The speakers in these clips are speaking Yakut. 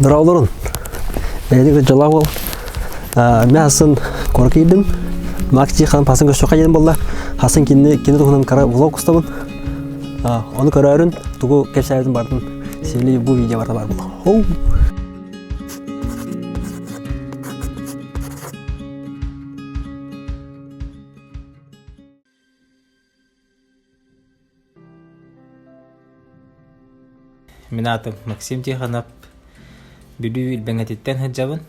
Дороолорун. Бэйэтин дьолоох уол. Мен хасын куора киирдим. Макс Тихон хасын көрсөххө диэн буолла. Хасын кинини кини туһунан кара влог устабын. Ону көрөөрүн, тугу кэпсээбитин бардын сиһилии бу видео барда бар буолла. Хоу! Мин аатым Максим Тихонов. Бүлүү Илбэҥэтиттэн сылдьабын.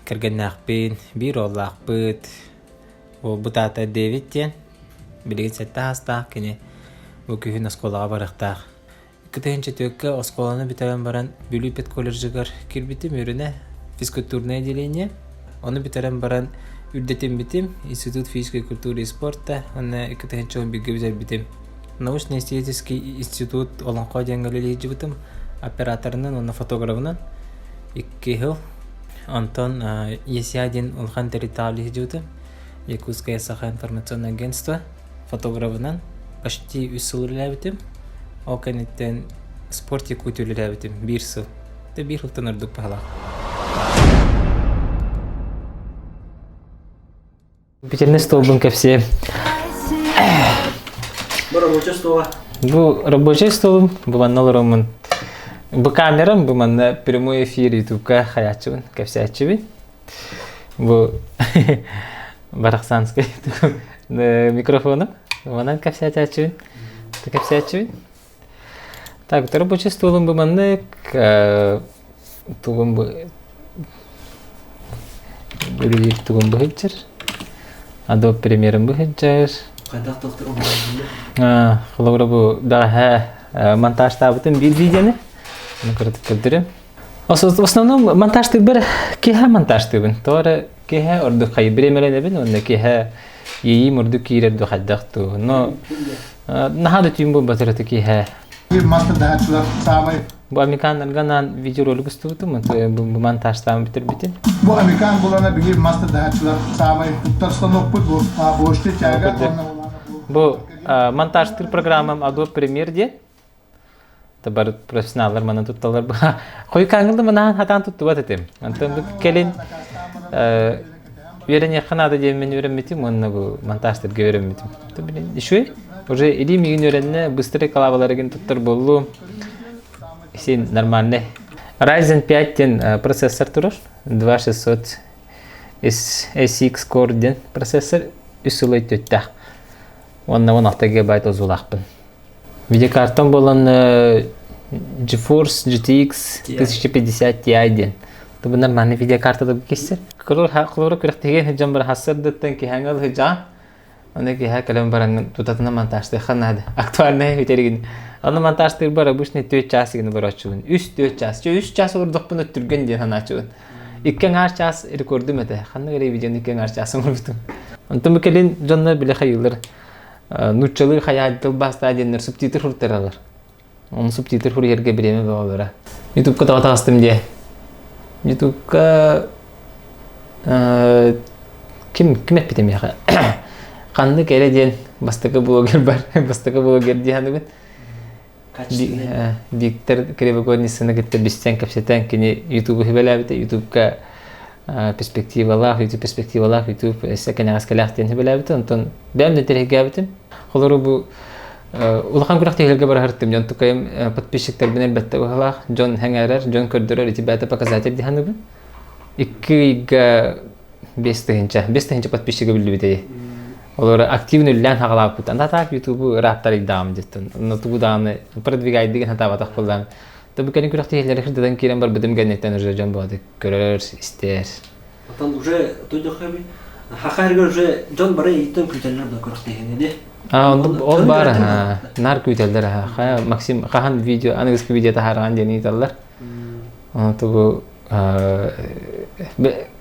Кэргэннээхпин, биир уоллаахпыт. Уолбут аата Дэвид диэн. Билигин сэттэ саастаах кини бу күһүн оскуолаҕа барыахтаах. 2004-кэ оскуоланы бүтэрэн баран Бүлүү педколледжыгар киирбитим үөрэнэ физкультурное отделение. Ону бүтэрэн баран үрдэтиммитим Институт физической культуры и спорта уонна 2011-гэ бүтэрбитим. Научно-исследовательский институт Олоҥхо диэҥҥэ үлэлии сылдьыбытым операторынан уонна фотографынан икки сыл. Онтон ЕСЯ диэн улахан тэрилтэҕэ үлэлии сылдьыбытым Якутское Саха информационное агентство фотографынан почти үс сыл үлэлээбитим. Ол кэнниттэн Спорт Якутия үлэлээбитим биир сыл. Тэ биир сылтан ордук баһылаах. Компьютерный столбун кэпсиэм. Бу рабочий стола. Бу рабочий столум, бу манна олороммун. Бу камерам, бу манна прямой эфир ютубка хаяччыбын, кэпсээччибин. Бу Барахсанскай микрофону манан кэпсээтээччибин. Кэпсээччибин. Так, рабочий столум бу маннык тугум бу үлэлиир тугум бу сылдьар. Adobe Premiere бу сылдьар. Хайдах тохтор оҥороллор? Холобура бу бэҕэһээ монтажтаабытым биир видеоны. Ону кыратык көрдөрүм. В основном монтажтыырбар киэһэ монтажтыыбын. Тоҕо эрэ киэһэ ордук хайы бириэмэлэнэбин уонна киэһэ иэйиим ордук киирэр дуу хайдах дуу. Но наһаа да түүн буолбатар это киэһэ. Мастардаһааччылар саамай Бу американнарга анаан видеоролик устубутум, бу монтажтаан бүтэрбитим. Бу американ булана биги мастардаһааччылар саамай туттар станокпут бу почта тяга Бу монтажтыыр программам Adobe Premiere диэн. Бар профессионаллар манан тутталлар. Хойукааҥҥылды манаан хатаан туттубат этим. Онтон бу кэлин үөрэниэххэ наада диэммин үөрэммитим уонна бу монтажтарга үөрэммитим. Еще уже илиим игин үөрэннэ, быстрый коллабаларыгын туттар буоллум. Син нормальный. Ryzen 5 диэн процессор турар. 2600 SX Core диэн процессор үс сыл өттүттээх. Уонна 16 гигабайт озулаахпын. Видеокартам буолан GeForce GTX 1050 Ti диэн. Бу нормальный видеокартада киссер. Холобура күрэхтэһигэ сылдьан баран хассардыттан киһэҥэ ылыһыдьаҕын. Аны киһэ кэлэн баран тутатына монтажтыахха наада. Актуальнай бүтэригин. Аны монтажтыырбар обычный 4 час игини барааччыбын. 3-4 час. Чэ 3 час олордохпуна түргэн диэн санааччыбын. Икки аҥаар час рекордум этэ. Ханнык эрэ видеону икки аҥаар час оҥорбутум. Онтон бу кэлин дьоннор билэ хайыылар нууччалыы хайаа тылбаастаа диэннэр субтитр суруттаралар. Оны субтитр суруйарга бириэмэ бөҕөлөрө. Ютубка тоҕо таҕыстым диэ. Ютубка ким ким эппитэ миэхэ ханнык эрэ диэн бастакы блогер бар бастакы блогер дии саныыбын Виктор Кривогорницыны кытта билсэн кэпсэтэн кини Ютубу сүбэлээбитэ. Ютубка перспективалаах, YouTube перспективалаах, YouTube өссө кэнэҕэскэлээх диэн сүбэлээбитэ. Онтон бэйэм да интэриэһиргээбитим. Холору бу улахан күрэхтэһиилэргэ бараһыртым. Дьон тукайым подписчиктарбын элбэттэ быһалаах. Дьон сэҥээрэр, дьон көрдөрөр ити бэйэтэ показатель дии саныыбын. Икки ыйга 5000 подписчига биллибитэ. Олор активно үллээн хаҕалаабыт. Анда так ютубу ырааттарыйдаам деттен. Онно тугу даҕаны продвигайдыгын хатаабатах буоллаан. Тобу кэлин күрэхтэһиилэри кырдыдан киирэн барбытым кэнниттэн уже дьон бооту көрөр, истэр. Оттон уже тойдоххой хахаарга уже дьон бары ииттэн күүтэллэр да күрэхтэһиини де. А, ол бар нар күүтэллэр аха. Максим хаһан видео, аныгыскы видео таһаарған диэн ыыталлар. Тугу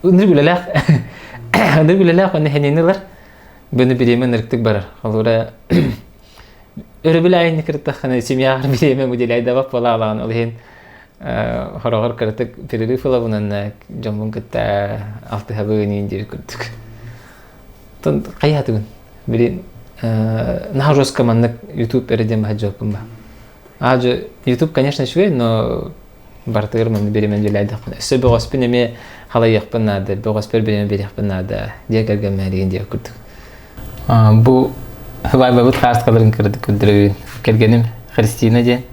ынырык үлэлээх ынырык үлэлээх уонна хэнини ылар быны бириэмэ ынырыктык барар холобура өрөбүл айанны кырыттаххына семьяҕар бириэмэ уделяйдабат буолаалаҕын ол иһин хороҕор кыратык перерыв ылабын уонна дьоммун кытта алтыһабын иин диир курдук тон хайаатыбын билин наһаа жестко маннык ютуб эрэ диэн баһа дьоппун ба а же ютуб конечно үчүгэй но. Барытыгар манна бириэмэ үлэлээдэхпинэ. Өссө бөҕөспүн эмиэ халайыахпын наада, бөҕөспөр бириэмэ биэриэхпин наада. Дьиэ кэргэммээригин диэх курдук. Бу Вайбабыт хааскаларын көрдөрөбүн. Кэргэним Христина диэн.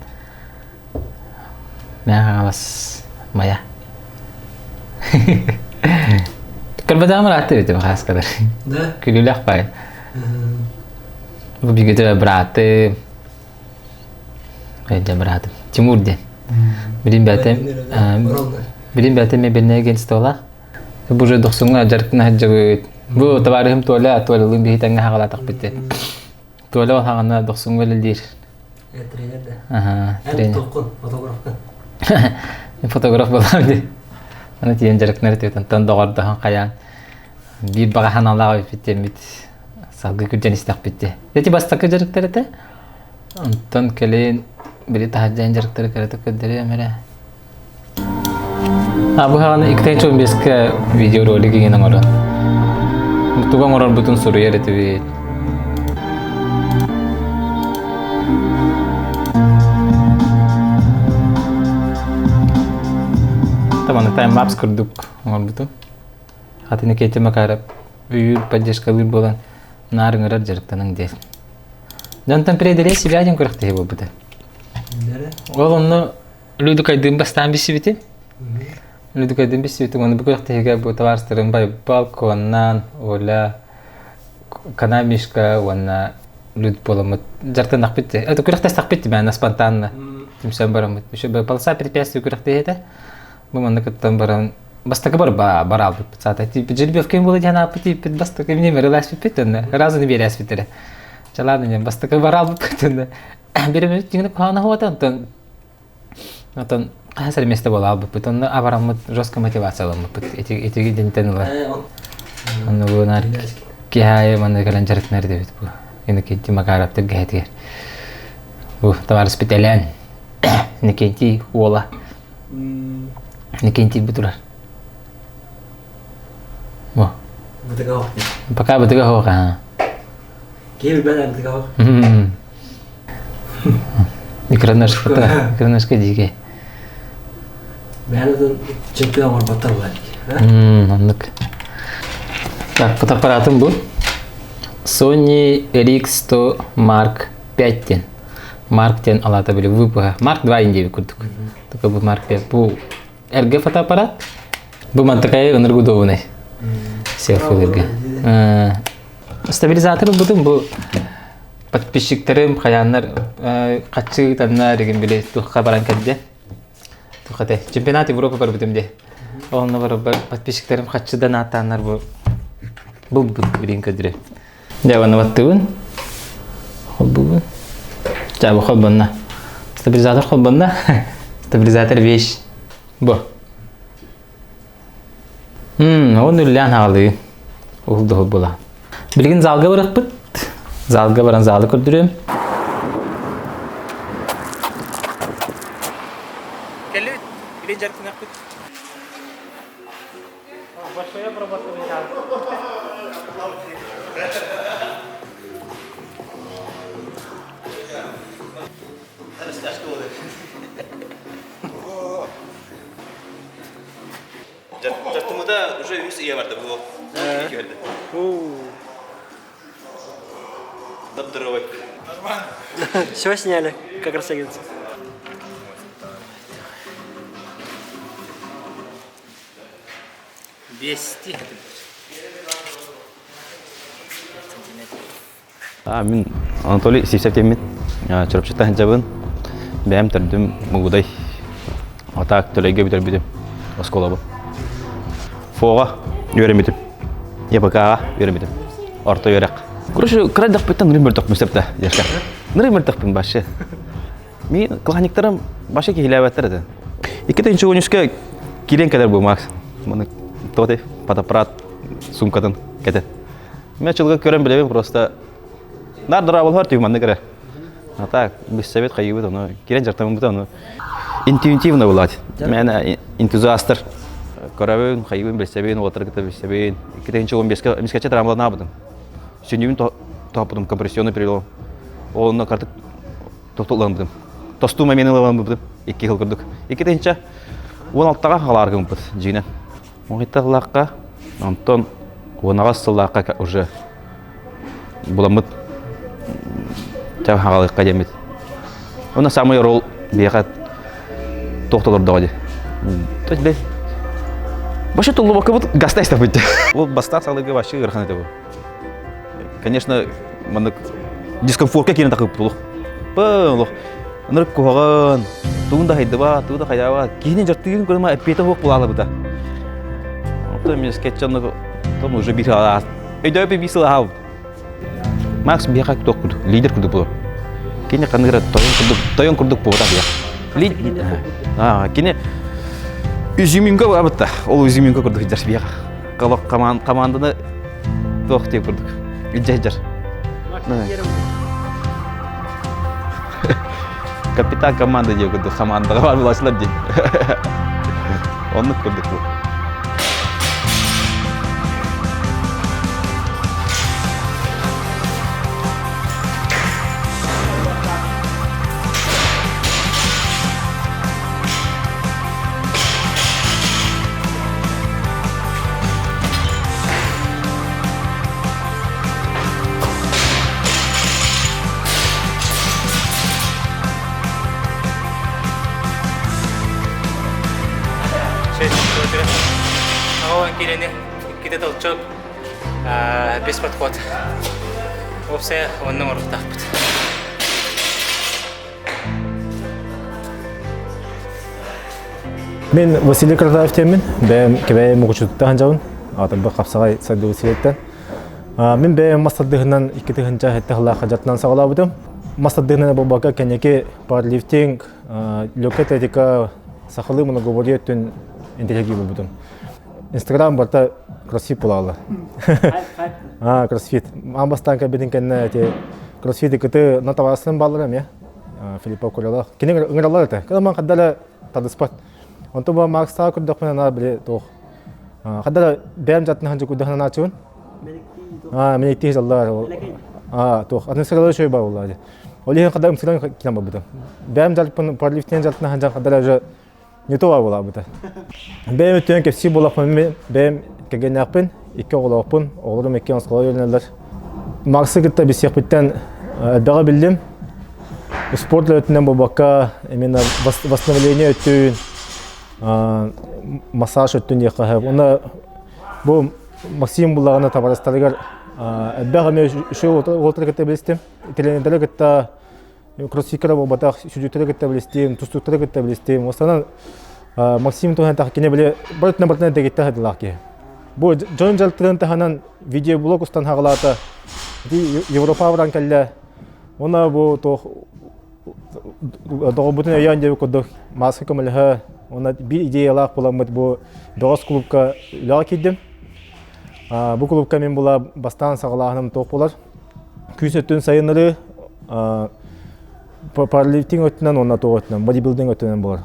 Мэҥэ Хаҥалас Майа. Көрбөтөҕүм ыраатта эбит хааскалар. Да? Күлүүлээх баай. Бу бигэ бырааты Дьэ быраатым Тимур диэн. Билин бэйэтэ билин бэйэтэ мебельное агентстволаах. Бу уже дохсуҥҥа дьарыктана сылдьабыт. Бу табаарыһым Толя, Толялыын биһи тэҥҥэ хаҕалаатахпыт диэн. Толя ол хаҕана дохсуҥҥа үлэлиир. Тренер да. Аха, Эн тренер. тоххун, фотографкын. Фотограф буолаам дии. Аны тиийэн дьарыктанар этибит, онтон доҕордоһон хайаан биир баҕа санаалаах эбиппит диэммит салгыы күрдьэн истэхпит дии. Эти бастакы дьарыктар этэ. Онтон кэлин били таһырдьан дьарыктары кыратык көрдөрүөм эрэ. А бу хаҕаны 2015-ка видеоролик иҥин оҥорон. Тугу оҥорорбутун суруйар этибит. Таманы таймлапс курдук оҥорбутум. Хатын Никита Макаров өйүүр поддержкалыыр буолан наар ыҥырар дьарыктаныҥ диэн. Дьонтон преодолеть себя диэн күрэхтэһии буолбута. Ол онно Людукайдыын бастаан билсибитим. Людукайдыын билсибитим. Уонна бу күрэхтэһиигэ бу табаарыстарым Байбал, Куоннаан, Оля, Кана Мишка уонна Люд буоламмыт дьарыктаннахпыт. Это күрэхтэстэхпит мээнэ спонтанно түмсэн бараммыт. Еще полоса препятствий күрэхтэһиитэ. Бу манна кыттан баран бастакы барба бараалбыппыт саата. Жеребьевкин буола диэн ааппыт тиийпит бастакы мине мэрилээспиппит онно разы биэрээспиттэрэ. Чалаан инем бастакы бараалбыппыт онно биремит дьиҥинэ куһаҕана хуата онтон Отон хаһан сэр миэстэ буола албыппыт. Онно абараммыт жестко мотивацияламмыппыт. Ити ити динтэн ыла. Онно бу наар киһи манна кэлэн дьарыктанар дэбит бу. Иннокентий Макаров тиргэһэтигэр. Бу товарищ Элен Иннокентий уола. Иннокентий бу турар. Бу. Бытыга Пока бытыга хоох. Киһи билбэт бытыга хоох. Икроножка, икроножка дикэй. Бэйэн чемпион оҥорботтор буолар Оннук. Так, фотоаппаратым бу. Sony RX100 Mark 5 диэн. Mark диэн алаата били выпуга. Mark 2 индиэби курдук. Только бу Mark 5. Бу эргэ фотоаппарат. Бу мантакай ыныргы удобный. Селфилерге. Стабилизатор бутун бу подписчиктарым хайааннар хаччы танна регин били тухха баран кэлде. Тухате. Чемпионат Европы барбытым де. Онно барабар подписчиктарым хаччыдан ааттааннар бу бу билин көдүрэ. Дьэ уонна баттыбын. Холбугун. Дьэ бу холбонно. Стабилизатор холбонно. Стабилизатор вещь. Бу. Мм, он үллээн хаалыы. Уһул да була. Билигин залга барахпыт. Залга баран залы көрдүрүөм. Кэллибит. Билин дьарыктанахпыт. Большая обработка Дьартымыта уже үс ие барда бу. Көрдө. Дап-здоровый. Все сняли, как растягивается. Двести. А, мин Анатолий Сивцев диэммин. Чурапчыттан сылдьабын. Бэйэм төрдүм Мугудай. Атаак Төлөйгө бүтэрбитим оскуолабын. ФО-ҕа үөрэммитим. ЕПК-ҕа үөрэммитим. Орто үөрэх. Короче, кыра эрдэхпиттэн нырым мөлтөхпүн сөптө, дьэшка. Нырым мөлтөхпүн вообще. Мин классниктарым вообще киһилээбэттэр этэ. 2013-ка киирэн кэлэр бу Макс. Маны тоти фотоаппарат сумкатын кэтэн. Мен чылга көрөн билэбин просто нар дыраабылар түү маннык эрэ. А так, билсэбит хайыбыт ону кирен дьартаммыт ону интуитивно булаат. Мен энтузиастар көрөбүн, хайыбын билсэбин, уолаттары кытта билсэбин. 2015-ке мискача травмаланаабытым. Сүнньүбүн тоһоппутум компрессионный перелом. Ол онно картык тохтолламмытым. Тостуу мен ылабын 2 жыл курдук. 2016-га халаар гымпыт дьиҥинэн. 17 сыллаахха, онтон 18 сыллаахха уже буламмыт хаҕалыкка диэммит. Уонна самый ролл биэхэ туох толордоҕо дии. То Вообще туллубаккабыт гаста истэппит. Ол бастаан саҕалыырга вообще ыарахан этэ бу. Конечно, маннык дискомфортка киирэн тахыппыт олох. Олох. Ынырык куһаҕан, тугун да хайдыбат, тугу да хайаабат. Киһини дьартыгын көрүмэ эппиэтэ суох булаалабыта. Оттон мен скетчаннык том уже бир сыл өйдөбү бир сыл аһаабыт. Макс биэхэ туох курдук, лидер курдук буолар. Кини ханныгыра тойон курдук, тойон курдук буолбатах биэх. Кини изюминка буолбутта. Ол изюминка курдук сылдьар биэхэ. Команданы туох диэн курдук илдьэ сылдьар. Капитан команда диэн курдук командаҕа баар булааччылар дии. Оннук курдук бу. Оҕон киилэни иккитэ толчок, без подход. Уопсайа онно оҥоруохтаахпыт. Мин Василий Картаев диэммин, бэйэм Кэбээйи Мукучутуттан сылдьабын, аатырбыт хапсаҕай сайдыы сириттэн. Мин бэйэм мас тардыһынан 2007 сыллаахха дьарыктанан саҕалаабытым. Мас тардыһынан буолбакка кэнники пауэрлифтинг, легкая атлетика, сахалыы многоборье өттүн интэриэһиргии булбутум. Инстаграм барыта кроссфит буолааллар. А, кроссфит. Аан бастаан кэлбитин кэннэ эти кроссфиты кыты на табаарыстарым бааллар эмиэ. Филиппов Колялаах. Кини ыҥыраллар этэ. Кыламан хадда эрэ тардыспат. Онтон бу Макстаҕа көрдөхпүнэ наар били туох хадда эрэ бэйэм дьаттын ханчы курдук санааччыбын. Аа, мен икки сыллар. Аа, туох атын сыралар үчүгэй баар буолла дии. Ол иһин хадда ымсыран киирэн барбытым. Бэйэм дьалпын пауэрлифтинг дьалтын ханжан хадда эрэ уже не то буолаабыта. Бэйэм өттүнэн кэпсии буоллахпын бэйэм кэргэннээхпин, икки оҕолоохпун, оҕолорум икки оскуола үөрэнэллэр. Максы кытта билсиэхпиттэн элбэҕи биллим. Спорт өттүнэн буолбакка, именно восстановление өттүн, массаж өттүн диэххэ сөп. Уонна бу Максим буллаҕына табаарыстарыгар элбэх эмиэ үчүгэй уолаттары кытта билистим. Тренердэри кытта кроссфиткара буолбатах, сүдүттэри кытта билистим, тустууктары кытта билистим. Останан Максим туһунан тах кини били барытына барытына дэгиттэ садылаах киһи. Бу дьон дьалтырын таһынан видеоблог устан хаҕалаата. Ити Европа баран кэллэ. Уонна бу туох доҕорбутун өйөөн диэбит курдук маска көмөлөһө уонна биир идеялаах буламмыт бу бөҕөс клубка үлэҕэ киирдим. Бу клубка мин була бастаан саҕалааһыным туох буолар. Күүс өттүн сайыннарыы пауэрлифтинг өттүнэн уонна туох өттүнэн бодибилдинг өттүнэн буолар.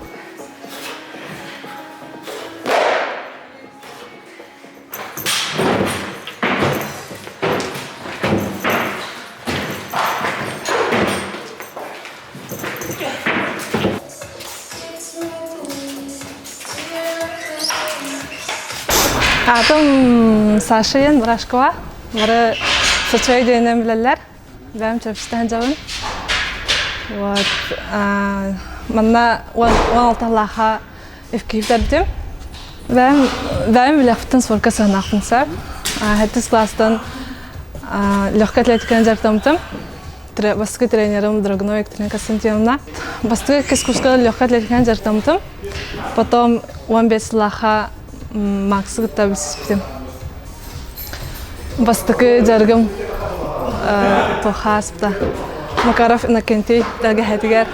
Аатым Саша диэн Рашкова. Бары Сочой диэнэн билэллэр. Бэйэм Чурапчыттан сылдьабын. Вот. Манна 16 сыллаахха үккүүтэрдим. Бэйэм бэйэм билэхпиттэн спорка сыһынаахпын сөп. Сэттис кылаастан легкой атлетиканан дьарыктаммытым. Бастакы тренерым Драгунова Екатерина Константиновна. Бастакы иккис курска легкой атлетиканан дьарыктаммытым. Потом 15 сыллаахха Максы кытта билсиспитим. Бастакы дьарыгым туохха ааспыта. Макаров Иннокентий тэлгэһэтигэр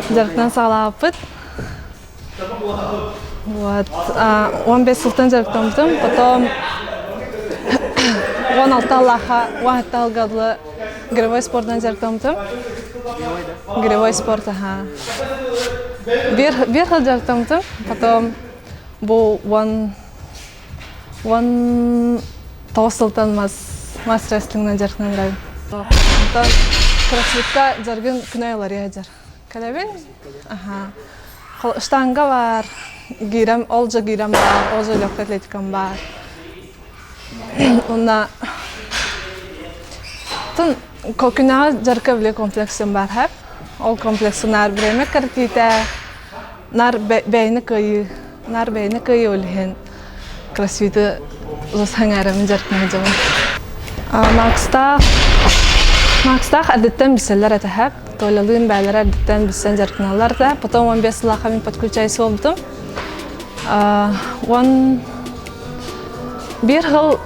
дьарыктан саҕалаабыппыт. Вот. 15 сылтан дьарыктаммытым. Потом 16 Аллаха, 17 сылга дылы гиревой спортынан дьарыктаммытым. Гиревой спорт, аха. Биир, биир сыл дьарыктаммытым. Потом бу 10 19 сылтан мас мас рестлингынан дьарыктанан барабын. Онтон кроссфитка дьарыгын күнэ уларыйа сылдьар. Кэлэбин. Аха. Штанга бар, гирем, ол же гирем бар, ол же легкая атлетикам бар. Онна тын кокунаҕа жарка биле комплексым бар хап. Ол комплексы нар биреме картита, нар бэйни кыйы, нар бэйни кыйы олиһин кроссфиты саҥарамын дьарыктана дьабын. Макстаах Макстаах эрдэттэн билсэллэр этэ хап. Толялыын бээлэрэ эрдэттэн билсэн дьарыктаналлар да. Потом 15 сыллаахха мин подключайся буолбутум. Он биир сыл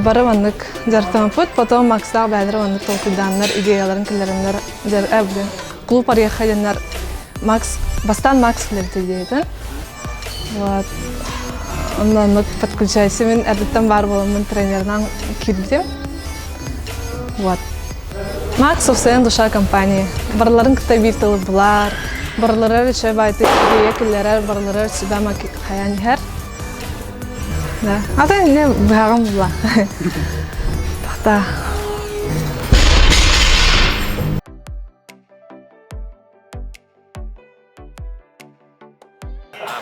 бары маннык дьарыктаммыппыт. Потом Макстаах бээлэрэ маннык толкуйдааннар, идеяларын киллэрэннэр клуб арыйыахха диэннэр Макс бастаан Макс кэлэрбит идеятын. Вот. Онно оннук подключайся мин эрдэттэн баар буоламмын тренерынан киирбитим. Вот. Макс уопсайынан душа компании. Барыларын кытта биир тылы булар, барыларыгар үчүгэй баайдык идея киллэрэр, барыларыгар сүбэ-ама хайаан иһэр. Да. Ата инне быһаҕым була. Тохта.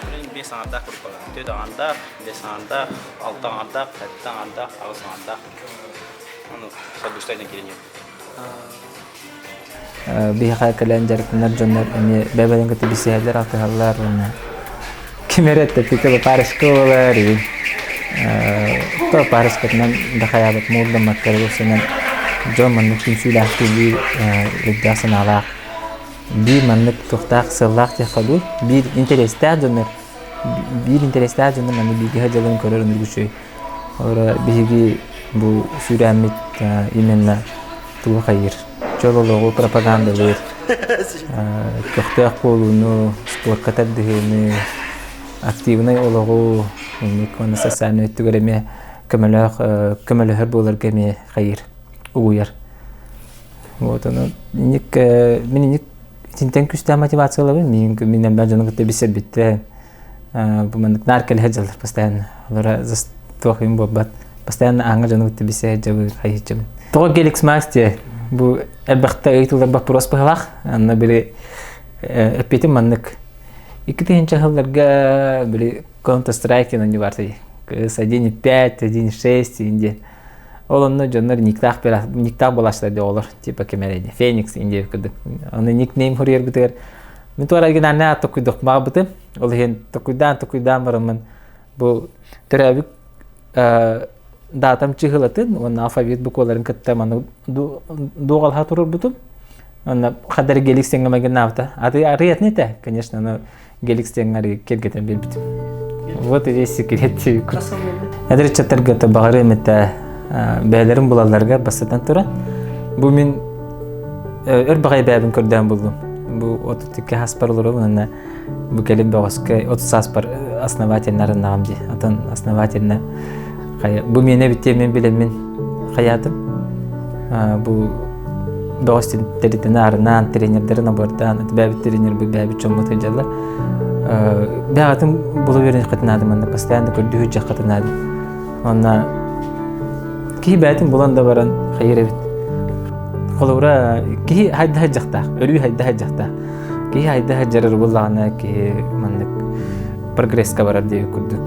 Блин, биэс аҥардаах куруппалар. Түөрт аҥардаах, биэс аҥардаах, алта аҥардаах, сэттэ аҥардаах, аҕыс аҥардаах. Ону соргустай киирэн Биһиэхэ кэлэн дьарыктанар дьоннор эмиэ бэйэ-бэйэлэрин кытта билсиһэллэр, алтыһаллар уонна ким эрэ тэппикэ парочка буолар или то парочкатынан да хайаабат муурдамматтар уопсайынан дьон маннык түмсүүлээхтик биир өйдөөх санаалаах биир маннык туохтаах сыаллаах диэххэ дуу, биир интэриэстээх дьоннор биир интэриэстээх дьоннор маннык бииргэ сылдьалларын көрөр оннук үчүгэй. Олоро биһиги бу сүүрээммит именно тугу хайыыр, чөл олоҕу пропагандалыыр, көхтөөх буолууну, спортка тардыһыыны, активнай олоҕу, инник уонна социальнай өттүгэр эмиэ көмөлөөх көмөлөһөр буоларга эмиэ хайыыр, угуйар. Вот ону инник мин инник итинтэн күүстээх мотивациялабын мин мин элбэх дьону кытта билсэрбиттэн бу маннык наар кэлэ сылдьаллар постоянно олора туох им буолбат постоянно ааҥҥа дьону кытта билсэ сылдьабын хайыһыччабын тоҕо Геликс Макс диэ бу элбэхтэ ыйытыллар боппуруос быһалаах анна били эппиэтим маннык 2000 сылларга били Counter Strike диэн оонньуу баар кыс 1.5 1.6 диэн Ол онно дьоннор никтаах никтаах буолааччылар дии оҕолор типа ким эрэ Феникс индия курдук. Аны никнейм суруйарбытыгар мин туора оригинальнай аат токуйдуохмаабытым. Ол иһин токуйдаан токуйдаан бараммын бу төрөөбүт датам чыһылатын уонна алфавит букваларын кытта маны дуоҕалаһа турарбытым. Онно хадары геликс диэҥҥэ майгыннаабыта. Аты арыйатын этэ, конечно, но Геликс диэҥҥэ киэргэтэн биэрбитим. Вот и весь секрет Эдэр ыччаттарга баҕарыам этэ бэйэлэрин булалларыгар бастатан туран бу мин өр баҕайы бэйэбин көрдөөн буллум. Бу 32 сааспар олоробун уонна бу кэлин бөҕөскө 30 сааспар основательно арыннаҕым дии. Атын основательно бу миэнэ эбит диэн мин билэммин хайаатым. Бу бөҕөс тэритини арынаан, тренердэрин абырдаан, бэйэбит тренербит, бэйэбит дьоммут сылдьаллар. Бэйэҕитин була үөрэниэххитин наада манна постоянно көрдүү сылдьыаххытын наада. Онно киһи бэйэтин булан да баран хайыр эбит. Холобура, киһи хайда сылдьахтаах, өрүү хайда сылдьахтаах. Киһи хайда сылдьар буллаҕына киһи маннык прогресска барар диэбит курдук.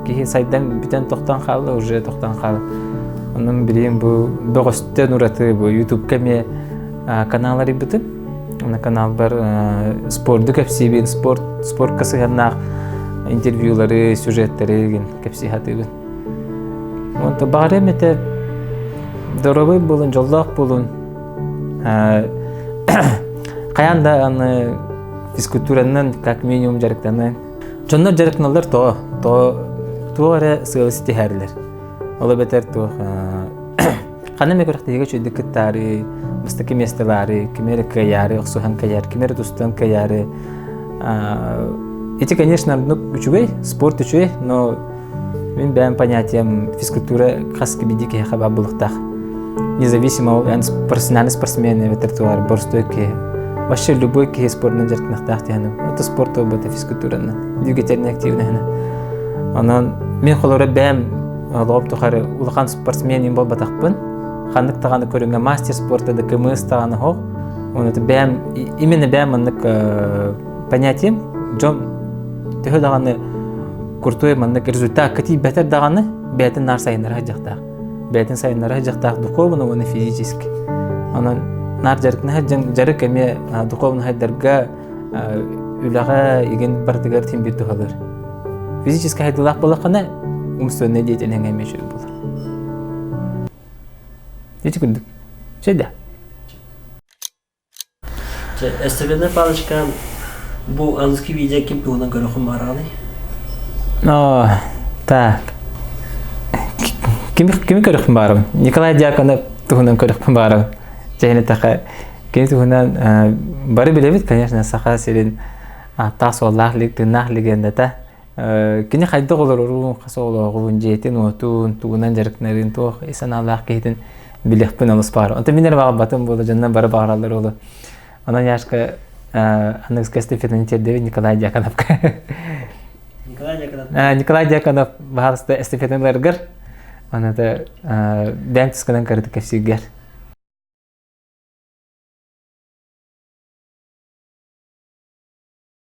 Киһи сайдан бүтэн тохтоон хаалла, уже тохтоон хаалла. Онон билигин бу бөҕөстөн ураты бу ютубка эмиэ канал арыйбытым. Аны каналбар спорду кэпсиибин, спорт спортка сыһыаннаах интервьюлары, сюжеттэри кэпсии сатыыбын. Онто баҕарыам этэ доруобай буолун, дьоллоох буолун. Хайаан да аны физкультуранан как минимум дьарыктанан. Дьоннор дьарыктаналлар тоҕо? Тоҕо туох эрэ сыалы ситиһэрилэр. Ол эбэтэр туох ханна эмэ күрэхтэһиигэ үчүгэйдик кыттаары, бастакы миэстэлээри, кими эрэ кыайаары, охсуһан кыайаары, кими эрэ тустан кыайаары. Ити, конечно, ну, үчүгэй, спорт үчүгэй, но мин бэйэм понятием физкультура хас биирдии киһиэхэ баар буолуохтаах. Независимо эн профессиональный спортсмен эбэтэр туар боростуой киһи. Вообще любой киһи спордунан дьарыктаныахтаах диэхинэ. Это спорт буолбата физкультуранан, двигательная активность. Онон мин холоро бэйэм олоҕум тухары улахан спортсмен буолбатахпын. Ханнык даҕаны көрүҥҥэ мастер спорта да кымыс даҕаны хоһ. Оны бэйэм именно бэйэм маннык понятием дьон төһө даҕаны крутой маннык результат тиийбэтэр даҕаны бэйэтин наар сайыннара сылдьахтаах. Бэйэтин сайыннара сылдьахтаах духовно уонна физически. Онон наар дьарыктана сылдьан дьарык эмиэ духовно сайдарга үлэҕэ игин барытыгар тим бир туһалыыр. Физически сайдыылаах буоллаххына умственная деятельность эмиэ үчүгэй буолар. Ити курдук. Чэйдэ. Эстафетная палочка бу английский видео ким туһунан көрөхүм баарааный? О, так. Ким кими көрөхпүн баарым? Николай Дьяконов туһунан көрөхпүн баарым. Чэһини таха кини туһунан бары билэбит, конечно, Саха сирин ааттаах суоллаах тыыннаах легендата. Кини хайдах олорорун, хас оҕолооҕун, дьиэтин-уотун, тугунан дьарыктанарын, туох ис санаалаах киһитин билиэхпин олус баҕарабын. Онтон мин эрэ баҕарбатым буолуо, дьоннор бары баҕараллар буолуо. Онон Яшка аныгыска эстафетаны тиэрдэбин Николай Дьяконовка. Николай Дьяконов. Николай Дьяконов баһаалыста эстафетаны ыларгар, аны бэйэҥ тускунан кыратык кэпсииргэр.